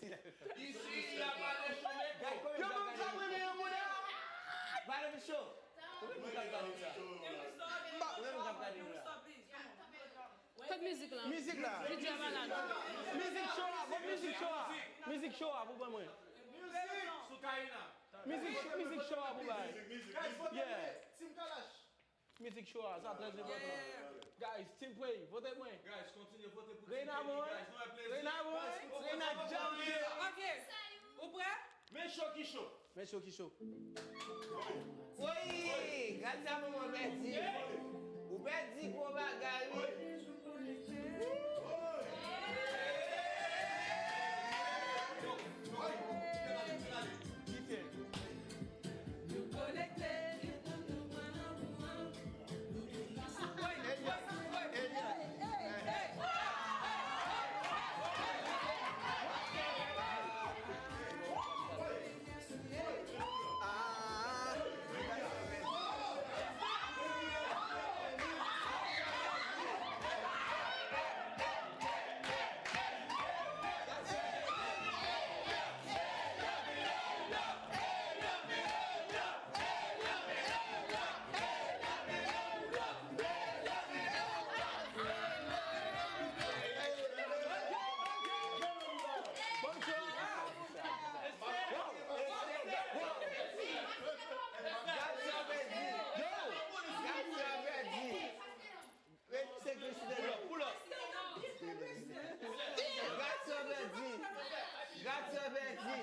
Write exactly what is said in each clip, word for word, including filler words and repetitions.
Ici, il n'y a pas de show. Yo, mwen pa renmen yon moun. Pale pou show. Mwen pa renmen k ap gade la. Kot mizik lan? Mizik la. Mizik show a, bon, mizik show a. Mizik show a pou ban mwen. Sou Karina. Mizik, mizik show a pou bay. Yeah. Team Kalash. Mizik show a, sa trè enpòtan. Guys, Team Prey, vote mwen. Guys, kontinye vote pou Team Prey, guys. Nou wè plezi. Reina bon, Reina bon. Ok. Ou prè? Men show ki show. Men show ki show. Woy! Gracia manman pèdi. Ou pèdi gwo bagay wi. Kite. Gracia pèdi. Gracia pèdi.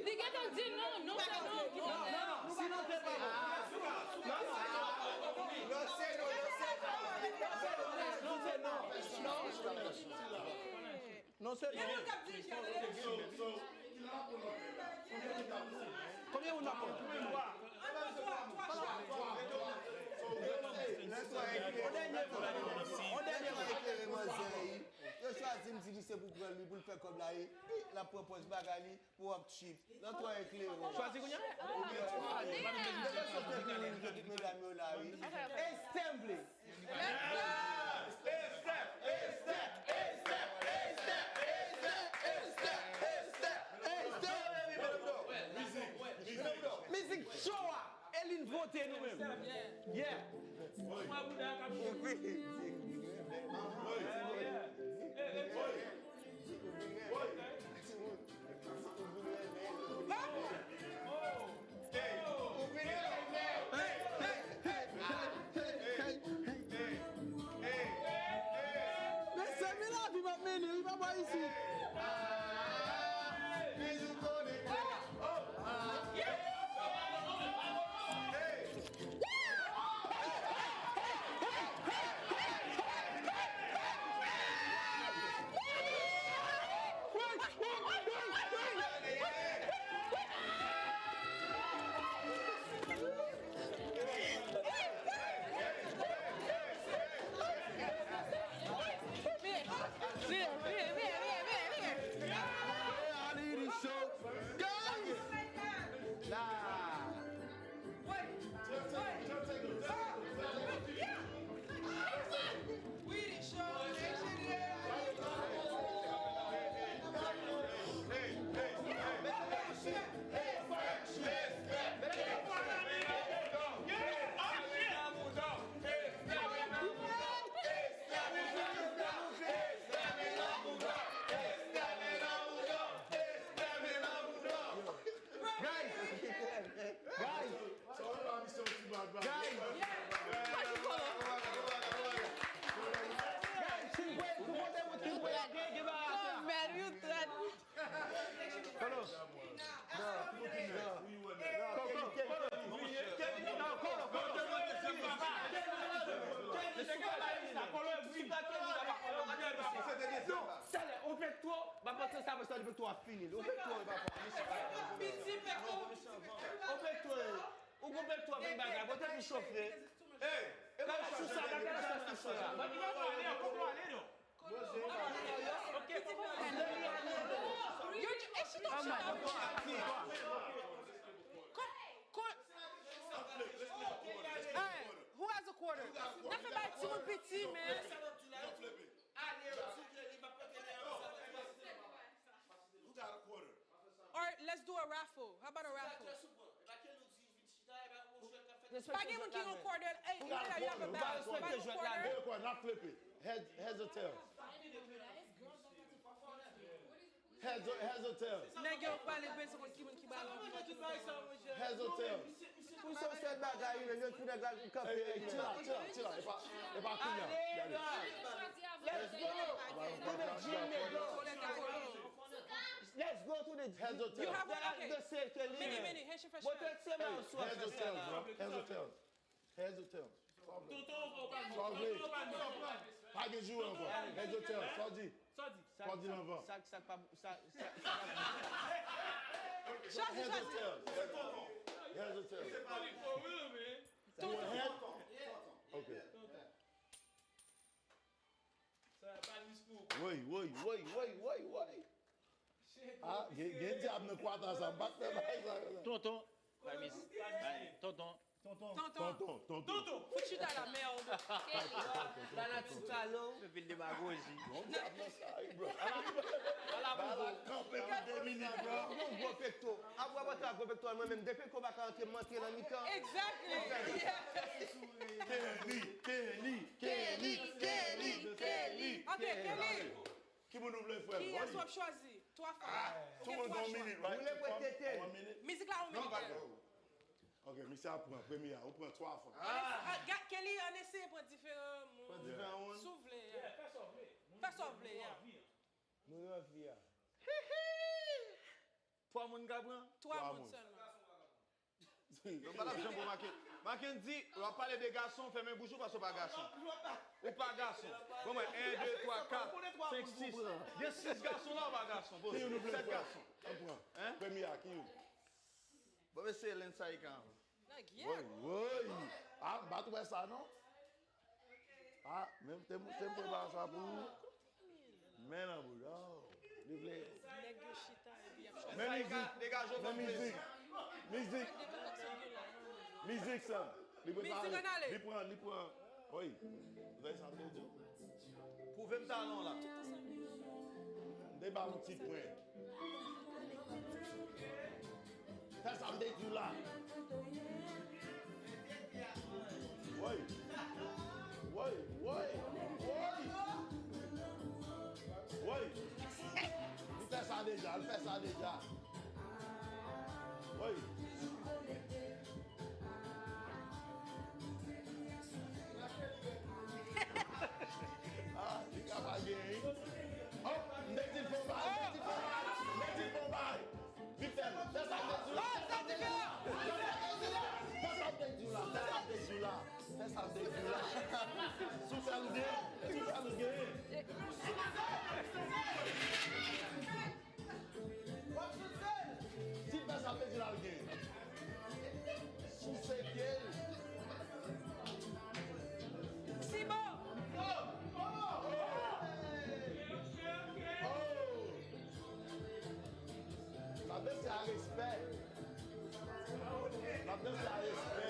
Li gentan di non, non, se non. Si non te pa bon. Non, se non. Non, se non. Non, se non. Konbyen moun n ap pran? On dènye pou, on dènye pou. On dènye pou eklere manzè. Yo chwazi m di misye pou pran li, pou l fè kòb la, epi l ap pran pòz bagay li pou w ap trip. Nan twa eklere. Chwazi kounye a? Depi sote pou nou, tout medam yo la, wi. Estèm vle. Mizik show a, e li n vote nou menm. Yeah. Mezanmi, lavi m ap mennen wi, papa isit. Guys! Guys! Guys! Guys, si w vote, si w vote, gen bagay a fè. Oh, man, you threat. Kolo. Kolo. Kolo. Kolo, Kolo, Kolo. Kolo, Kolo. Non, talè, ou fè twò, m ap antre sa, men sa, ou fè twò, w ap fini. Ou fè twò, ou pa fè. Ou fè twò. Ou gon bèk twò vin bagay, pote pou chofe. Ey, e mwen sou sa, bagay la sou sa. Yo, e chita, chita. Kon, kon, Hey, who has a quarter? N ap fè bay timoun piti, man. Who got a quarter? Or let's do a raffle. How about a raffle? Pa gen moun ki gen quarter. Hey, you have a bag. Who got a quarter? N ap flippe. Heads, heads or tails? Heads or, heads or tails? Nèg yo pale bezwen konn ki moun ki balon. Heads or tails? Pou se yon sèl bagay wi menm, yo pou nèg la kanpe. Hey, hey, chill out, chill out, chill out. E pa, e pa kounye a. Gade. Let's go! Let's go to the Heads or tails? You have one? Okay. The same thing. Mini, mini, Haitian Fresh. Mwen te se mwen sou Heads or tails, bro? Heads or tails? Heads or tails? Tonton, tonton, pa gen jou ankò. Heads or tails? Sa w di? Sa w di? Sa w di nan van? Sa sa pa sa sa Chwazi, chwazi. Heads or tails? Heads or tails? Tonton, tonton. Ok. Woy, woy, woy, woy, woy, woy. Ah, gen, gen dyab nan kwata sa, m pa t fè bagay sa. Tonton. Bay mis. Bay, tonton. Tonton, tonton. Fout chita la, merde. La nati kale w. Fè pil demagoji. Bon dyab nan sa, wi, bro. Ala Bala bobo. Kanpe pou de minit, bro. Yon gwo pekto. Apre w antre a gwo pekto, mwen menm, depi ke w pa ka antre, m antre nan mitan. Exactly. Kelly, Kelly, Kelly, Kelly, Kelly. Ok, Kelly. Ki moun nou vle frè m? Kiyès w ap chwazi? Twa fwa. Tout moun gen yon minit, right? Ou le prete tèl. One minute? Mizik la, yon minit. Ok, misye ap pran premye a, ou pran twa fwa. Ah, ga- Kelly, ann eseye pran diferan moun. Pran diferan moun. Si w vle, yeah. Fè sa w vle, yeah. Nou gen anvi a. Twa moun ka pran? Twa Twa moun moun. Sèlman. Yo pa t ap janm pran Maken. Maken di, w ap pale de gason, fèmen bouch ou paske w pa gason. Ou pa gason. Bon, mwen, en, de, twa, kat, senk, sis. Gen sis gason la, ou pa gason. Bon, Ki yon nou vle sèt frè? Gason. Ann pran. Hein? Premye a, ki yon? Bon, mesye, lenn sa e ka. Nèg Woy, ye. Woy. Ah, m pa t wè sa, non? Ah, menm te m te m prepare sa pou ou. Men nan bouda. Li vle. Nèg yo chita epi y ap chwazi. Men mizik. Degaje w Men fè m plezi. Mizik. Mizik. Mizik sa. Li prepare. Mizik, ann ale. Li pran, li pran. Woy. Ou tande sa m te di w? Pwouve m talan w la. M te ba w yon ti pwen. Fè sa m te di w la. Woy. Woy, woy, woy. Woy. Li fè sa deja, li fè sa deja. Woy. Ah, li ka pa genyen. Oh, m te di l fon bay, m te di l fon bay, m te di l fon bay. Vite fè, fè sa m te di w la, fè sa m te di w la, fè sa m te di w la, fè sa m te di w la, fè sa m te di w la. Si w fè l, ou genyen, si w fè l, ou genyen. Si l fè sa, l te di l al genyen. Souse ke l. Sibo! Oh! Sa mesye a respè. Sa mesye a respè.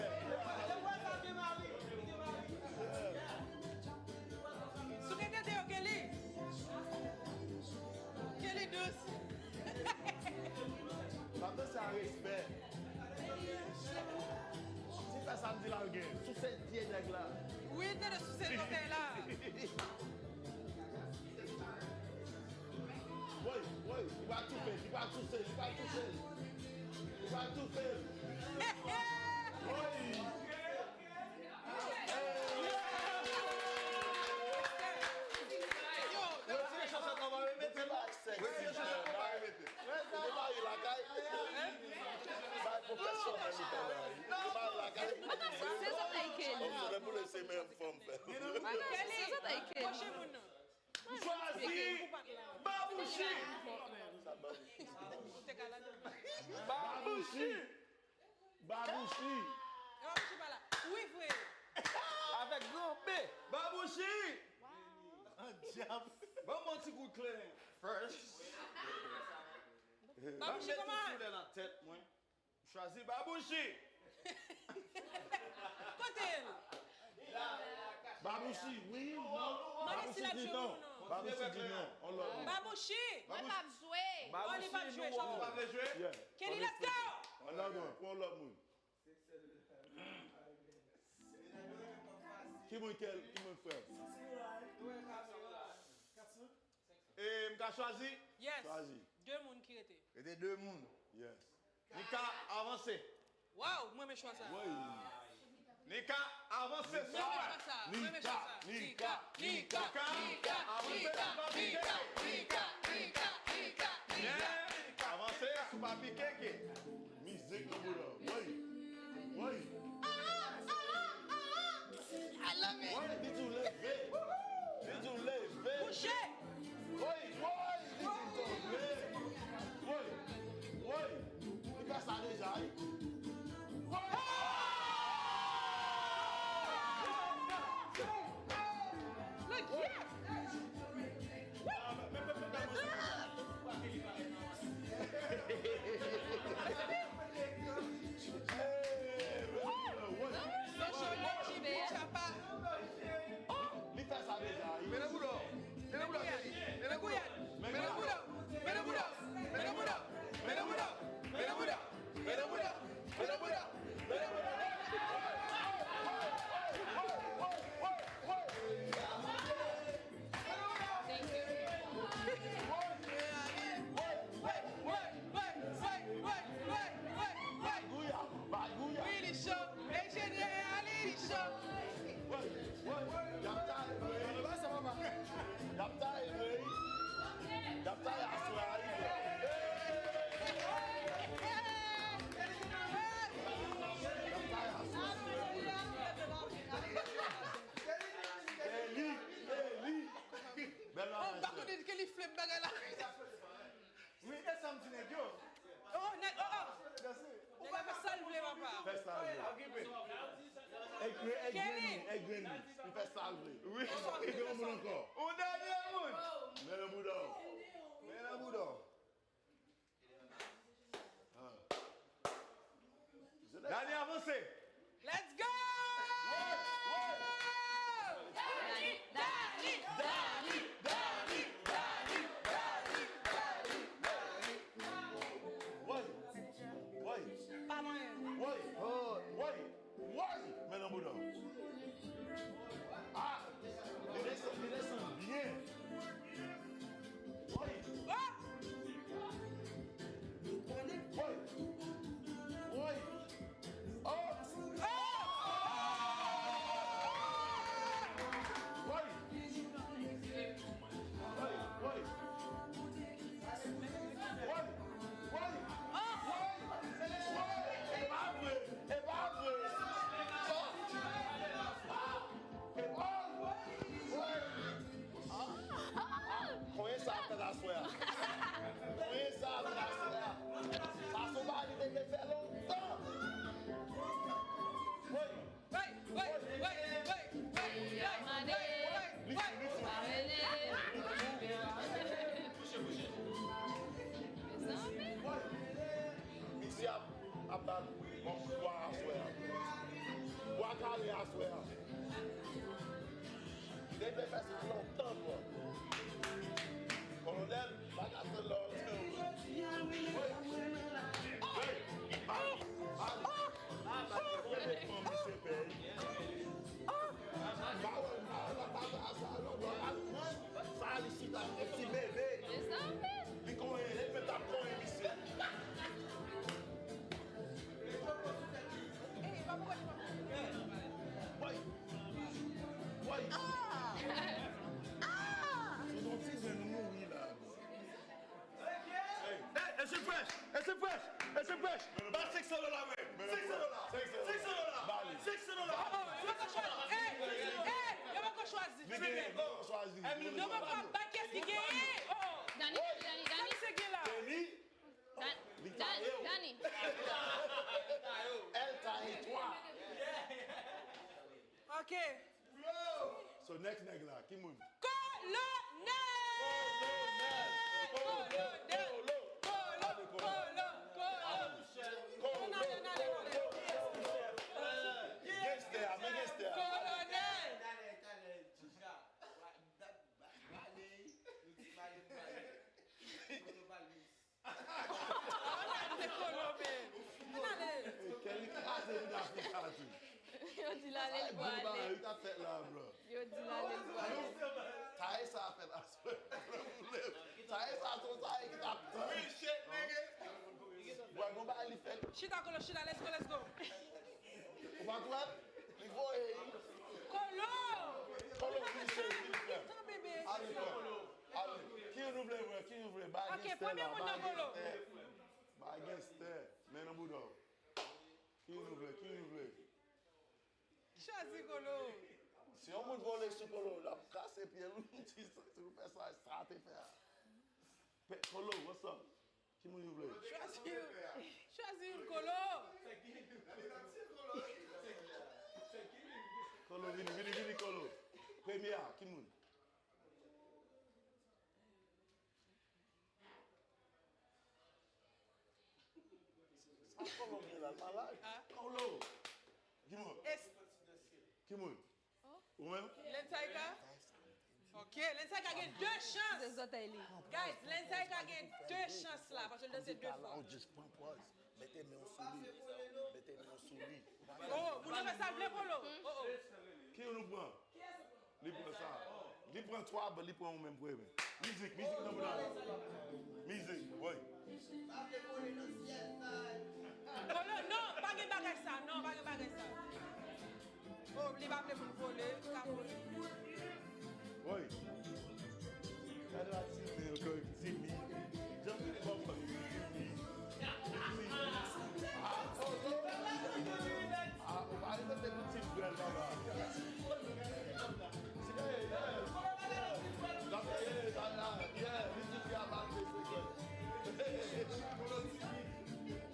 Sou gen tete yo, Kelly! Kelly dous! Sa mesye a respè. Si fè sa m di l al gen. Souse pye nèg la. Wi, tete souse lòtèy la! Woy, woy, li pa toufe, li pa toufe, li pa toufe. Li pa toufe. Woy. Retire chosèt la, w a remete l. Retire chosèt la, w a remete l. Ou te mare lakay? Bay pwofesyonèl li travay. Ou te mare lakay? Se zòtèy Kelly. Pwofesyonèl pou lese men fòm fè. Se zòtèy Kelly. Pwoche moun nan. Chwazi Babouchi. Ou te ka ladan. Babouchi. Babouchi. Babouchi pa la. Wi, vre. Avèk gran B. Babouchi. An dyab. Ban m yon ti kout kleren. First. Babouchi, kòman? Koulè nan tèt mwen. Chwazi Babouchi. Kote l? Babouchi, wi, non. Mande si l ap jwe wi ou non. Babouchi di non. On lòt moun. Babouchi! Mwen p ap jwe. Oh, li p ap jwe, Babouchi, nou, Chamo. Ou pa vle jwe? Yeah. Kelly, let's go! On lòt moun, pran on lòt moun. Ki moun, kèl, ki moun frè? E m ka chwazi? Yes. Chwazi. De moun ki rete. Rete de moun. Yes. Nika, avanse. Waw, mwen renmen chwa sa. Wi. Nika, avanse swa. Mwen renmen chwa sa. Mwen renmen chwa sa. Nika, Nika, Nika, Nika, avanse swa. Nika, Nika, Nika, Nika, Nika. Avanse, sou pa pike ke. Mizik nan bouda. Wi. Wi. I love it. Wi, li di w leve. Li di w leve. Kouche. Wi, wi, li di w tonbe. Wi, wi. Li fè sa deja, wi. Wi. Look here. Li fè sa deja. Mennen boul la. Mennen boul la, Kelly. Mennen boul la. Mennen boul la. Mennen boul la. Mennen boul la. Mennen boul la. Mennen boul la. Mennen boul la. Mennen boul la. Mennen boul la. Thank you. Wi, li cho. Enjenyè a li, li cho. Y ap taye vre. Y ap taye vre. Y ap taye aswè a, wi. Y ap taye aswè a. Kelly, Kelly. Bèl bagay. Oh, m pa konnen ke li flip bagay la. Wi, e sa m di nèg yo. Oh, nèg, oh, oh. Nèg la fè sa l vle, papa. Fè sa l vle. Okipe. E grenn, e grenn li, e grenn li. Li fè sa l vle. Wi. Li gen yon moun ankò. Yon dènye moun. Mennen bouda w. Mennen bouda w. Ah. Dani, avanse. Let's go! Dani, Dani, Dani, Dani. Woy! Woy! Pa manyen. Woy! Woy! Woy! Mennen bouda w. Ah! Li desann, li desann byen. Woy! Ah! Woy! Woy! Oh! Ah! Woy! Woy! Woy! Woy! Woy! Woy! Woy! E pa vre! E pa vre! Oh! Ah! E pa vre! Woy! Konyen sa ap fèt aswè a? Konyen sa ap fèt aswè a? Sa se yon bagay li te vle fè lontan. Woy! Woy! Woy! Woy! Woy! Woy! Woy! Woy! Woy! Kouche, kouche. Woy! Misye ap, ap ba n yon kout bwa aswè a. Bwa kale aswè a. Li te vle fè sa lontan, bro. Kolonèl, pa ka tann lè w te ou. Hey! Hey! Bali! Bali! Bali! Mete fanm misye pèy. Ba wè, ba wè, la pa sa, sa, non, bro. Al pran sa, li chita, yon ti bebe. Li konyen, li mèt ap konyen misye. Woy! Woy! Ah! Ah! Se yon ti grenn nou mouri la. Hey, Eswit Fresh! Eswit Fresh! Eswit Fresh! Ba senk san dola, wi! Senk san dola! Senk san dola! Senk san dola! Oh, oh, yo poko chwazi! Hey! Hey! Yo poko chwazi! Yo poko chwazi! Yo poko ba kiyès ki genyen! Oh, oh! Dani, Dani, Dani! Sa misye gen la? Dan-, Dani. El taye twa. Ok. So next nèg la, ki moun? Kolonèl! Kolonèl! Kolo, kolo, kolo, kolo, kolo. Kolo, kolo, kolo. Yo di l ale, l pral ale. Yo di l ale, l pral ale. Taye sa fèt aswè. Taye sa, se yon taye ki t ap tann. Bwè, gon bagay li fèt. Chita, Kolo, chita, let's go, let's go. Ou pa twèl? Li voye. Kolo! Kolo, vini, cheri, vini, frè. Ale, frè. Ale. Ki nou vle, frè? Ki nou vle? Ba genstè la, ba genstè. Ba genstè. Men nan bouda w. Ki nou vle? Ki nou vle? Chwazi Kolo. Si yon moun vole sou Kolo, l ap kase pye l. Si, si nou fè sa, sa te fè a. Pe-, Kolo, what's up? Ki moun nou vle? Chwazi youn. Chwazi youn, Kolo. Kolo, vini, vini, vini, Kolo. Premye a, ki moun? Sa Kolo gen la, l malad. Kolo! Di mwen. Ki moun? Ou menm? Lensaika? Ok, Lensaika gen de chans. Se zòtèy li. Guys, Lensaika gen de chans la, paske l danse de fwa. Ou jis pran pòz. Mete men w sou li. Mete men w sou li. Oh, moun nan fè sa l vle, Kolo. Oh, oh. Ki nou pran? Li pran sa. Li pran twa, li pran ou menm premye. Mizik, mizik nan moun nan. Mizik, woy. Kolo, non, pa gen bagay sa, non, pa gen bagay sa. Oh, li pa vle pou l vole, li ka vole. Woy. Gade la ti nèg, timid. Jan li kòmanse timid. Timid. Ah, oh, non. Ah, ou pa respekte pou ti frè l, papa. Hey, hey. L ap, hey, la, la, yeah, li di fi a pa respekte.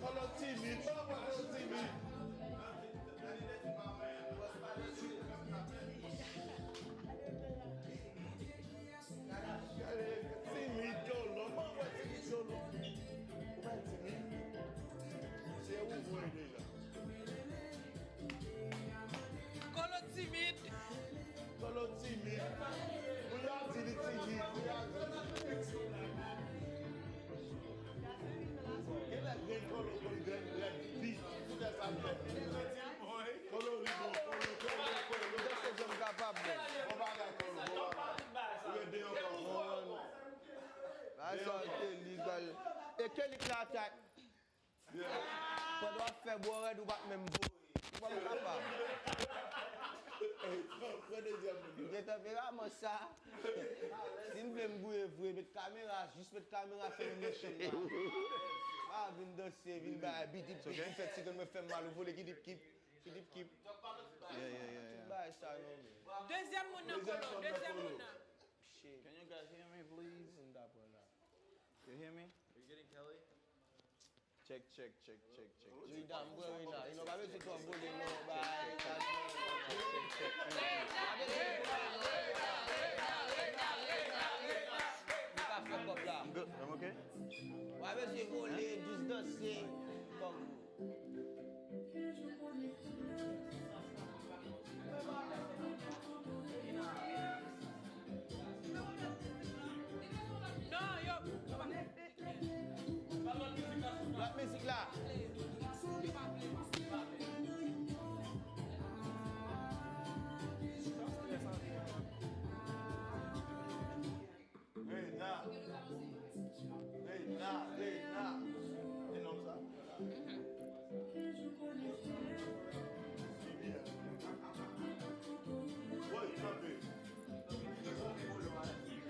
Kolo timid. Kolo timid. Kolo timid. Timid, Kolo. Mwen wè timid, Kolo. Ou pa timid. Se ou voye deja. Kolo timid. Kolo timid. Pou y ap di li timid. Pou y ap di li timid. Genlè grenn Kolo konn grenn Brad Pitt. Poutèt sa l fè. Kolo li bon, Kolo, Kolo, Kolo. Kèske jan m kapab, men? Bon bagay, Kolo, bon bagay. Ou ede ankò. Bon. Bagay sa, Kelly, bagay. E Kelly k nan atak. Pandan w ap fè bò rèd, ou pa t menm voye. Ou pa t kapab. Ey, pran, pran dezyèm moun nan. M gen tanperaman sa. Si n vle m gouye vre, met kamera, jis met kamera fè yon mechan la. Pa vin danse, vin bay bidip, bidip, fè ti grenn mwen fè m mal, ou vole kidip kip, kidip kip. Yeah, yeah, yeah, yeah. Tout bagay sa non, men. Dezyèm moun nan, Kolo, dezyèm moun nan. Shit. Can you guys hear me, please? M ta pran la. You hear me? Are you getting Kelly? Check, check, check, check, check. Rina, m pran Rina. Rina, pa bezwen twò vole non, bay. Li pa fè kòb la. I'm good, I'm okay. Pa bezwen vole, jis danse. Kòb. Non, yo. Lòt mizik la. Reina. Reina, Reina. E nonm sa? Woy, kanpe.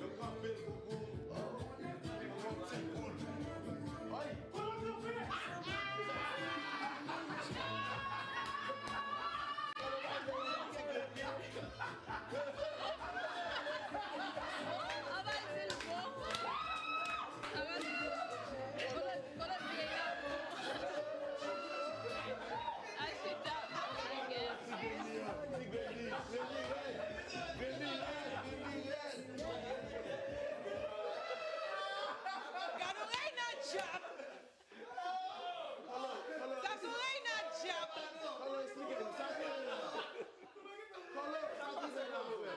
Yo kanpe l pou, pou, pou yon ti boul. Ay! Anba di l bon. Anba di l bon. Kolo, Kolo di l la bon. Ay, chita. Gad yon Reina djab. Sa se yon Reina djab. Kolo, sa ki rive la, frè?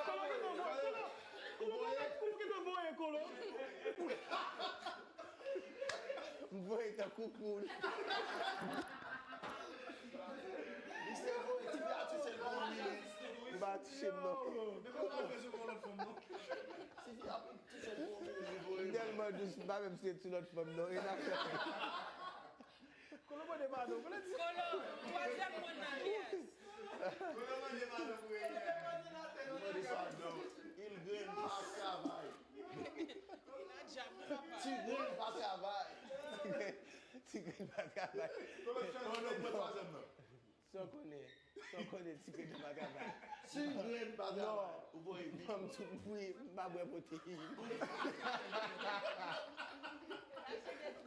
Kolo, ki nou voye? Kolo, ki nou voye, Kolo? M voye tankou poul. Tifi a touche l pou yon minit. Ou pa touche m non. Tifi a touche l pou yon minit, li voye. M tèlman dous, m pa menm sou lòt fanm non. E n ap fè. Kolo mande padon. Kolo di Kolo, twazyèm moun nan, yes. Kolo mande padon pou Elias. Kolo mande padon. Il grenn pa travay. Ti grenn pa travay. Ti grenn pa travay. Kolo chanje pou twazyèm nan. Sa w konnen, sa w konnen, ti grenn pa travay. Ti grenn pa travay. Ou voye vit. Ban m tou, wi, m pa bwè pwoteyin. Kòmandan. M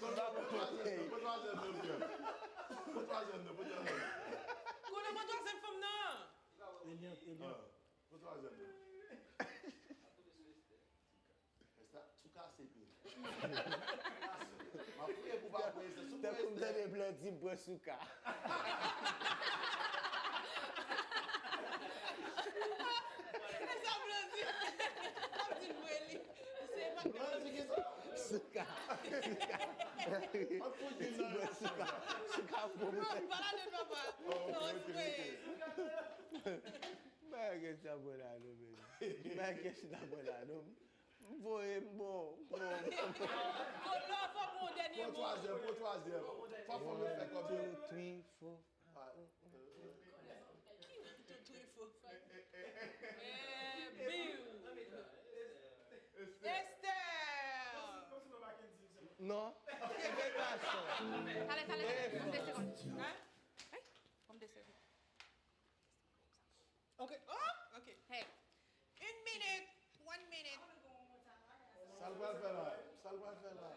pa bwè pwoteyin. Pran twazyèm nan, pran twazyèm nan, pran twazyèm nan. Kolo, pran twazyèm fanm nan. Eliant, Eliant. Pran twazyèm nan. Esta, sou kase pye. M ap priye pou pa pran Esta, sou pran Esta. Tankou m tande Blandy m pran sou ka. Se sa Blandy. Blandy vre li. Se pa Blandy ki sa? Sou ka. Sou ka. An fout di nan sou ka. Sou ka pou mwen. Non, pa la de papa. Non, spray. Bagay sa bon la non, men. Bagay sa bon la non. M voye, m bon, m bon. Kolo, fò pran yon dènye mo. Pran twazyèm, pran twazyèm. Fò fanm yo fè kòb yo. One, two, three, four. Ah, euh, Ki one, two, three, four, five? Eh, Bill. Esther. Non. Talè, talè, talè. Ban m de segonn. Hein? Wi, ban m de segonn. Ok. Oh, ok. Hey. Une minute. One minute. Sa l pral fè la? Sa l pral fè la?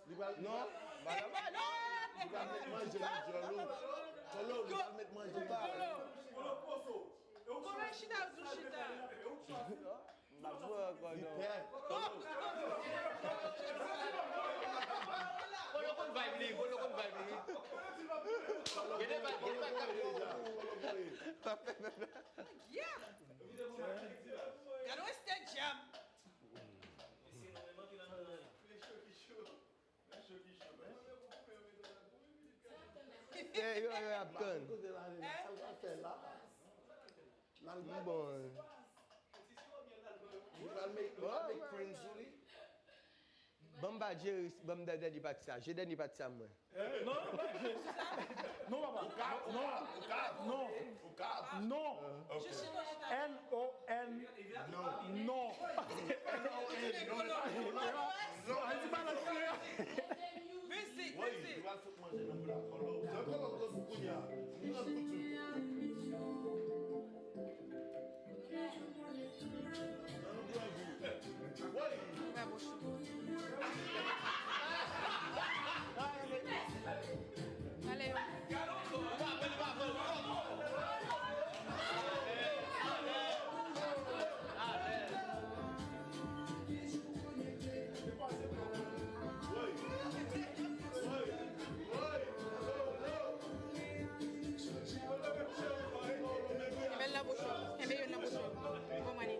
Li pral, non, li pral, li pral met manje nan dyòl ou. Kolo, li pral met manje nan dyòl ou. Kolo, chita, di chita. M ap jwe ankò non. Kolo konn vibe li, Kolo konn vibe li. Gen de vibe, gen de vibe k ap jwe. Yeah. Gade yon Esther djab. Eh, yo, yo, y ap tann. Kote l ale la? Sa l pral fè la? M bon. Li pral make, li pral make prank sou li. Ban m ba Jerry, ban m dènye pati sa. Je dènye pati sa mwen. Non, non, pa je. Non, papa. Ou kab, ou kab, ou kab. Non. Ou kab. Non. Ok. N O N. Non. Non. N O N, non. Non. Mizik, mizik. Manje nan boul a kòlò. Sa kòlò gwo pou kounye a. Li nan koutou. Nan nou gran gou. Woy! Ouvè bouch ou. Ale yo. Kenbe l nan bouch ou. Kenbe youn nan bouch ou. Bon, mwen li.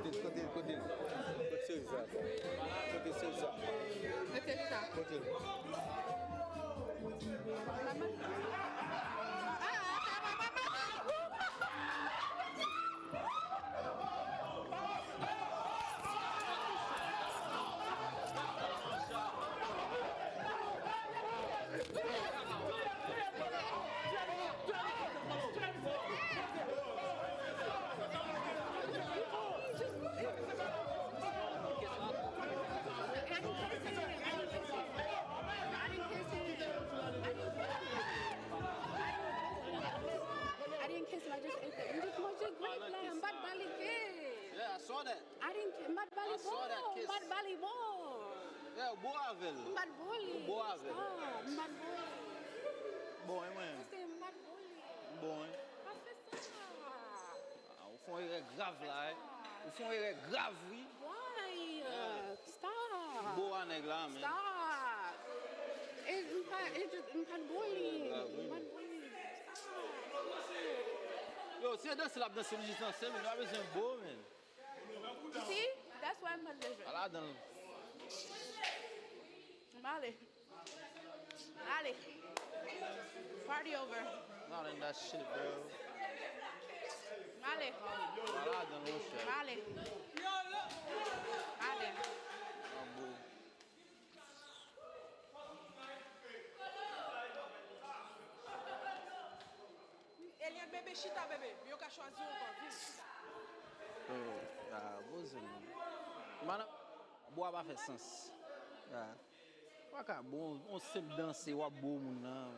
Kote, kote, kote, kote seri sa? Kote seri sa? Kote seri sa? Kote? I didn't kiss him. I just ate it. M just manje grape la. M pa t ba li kiss. Yeah, I saw that. I didn't ki-, m pa t ba li bon. I saw that kiss. M pa t ba li bon. Yeah, ou bo avè l. M pa t bo li. Ou bo avè l. Stop. M pa t bo li. Bon, e mwen. Pase m pa t bo li. Bon, e. Pa fè sa. Ah, ou fè yon erè grav la, wi. Ou fè yon erè grav, wi. Why? Yeah. Stop. Ou bo a nèg la, men. Stop. E m pa, e just, m pa t bo li. Erè grav, wi. M pa t bo li. Stop. Yo, se danse l ap danse, nou jis danse, men nou pa bezwen bo, men. See? That's why m pa t vle jwe. Ala dan. M ale. M ale. Party over. Not in that shit, bro. M ale. Ala dan, monchè. M ale. M ale. An bo. Eliante, bebe, chita, bebe. Yo ka chwazi w ankò. Vin, chita. Oh, ah, bozo, man. Madan, bo a pa fè sans. Ah. Ou pa ka bon, on senp danse, w ap bo moun nan.